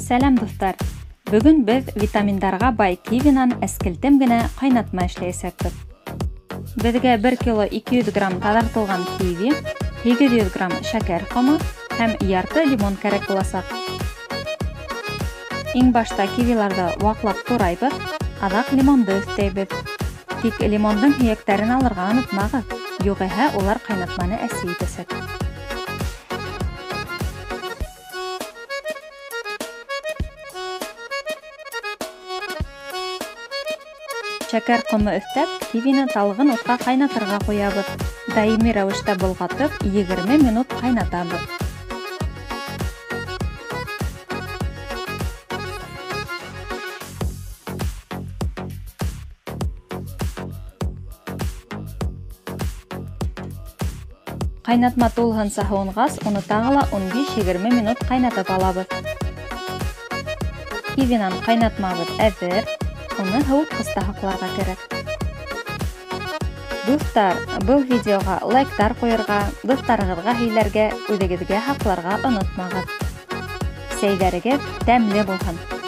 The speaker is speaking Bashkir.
Сәләм, дуҫтар! Бөгөн беҙ витаминдарға бай кивинан әскелтем генә ҡайнатма эшләйәсәкбеҙ. Беҙгә 1 кило 200 грамм таҙартылған киви, 800 грамм шәкәр ҡомо һәм ярты лимон кәрәк буласаҡ. Иң башта кивиларҙы ваҡлап турайбыҙ, аҙаҡ лимонды өҫтәйбеҙ. Тик лимондың һөйәктәрен алырға онотмағыҙ, юғиһә улар ҡайнатманы әсе итәсәк. Шәкәр ҡомо өҫтәп, кивины талғын утҡа ҡайнатырға ҡуябыҙ. Даими рәүештә болғатып, 20 минут ҡайнатабыҙ. Ҡайнатма тулыһынса һыуынғас, уны тағы ла 15-20 минут ҡайнатып алабыҙ. Кивинан ҡайнатмабыҙ әҙер. Уны һыуытҡыста һаҡларға кәрәк. Дуҫтар, был видеоға лайктар ҡуйырға, дуҫтарығыҙға һөйләргә, үҙегеҙгә һаҡларға онотмағыҙ. Сәйҙәрегеҙ тәмле булһын!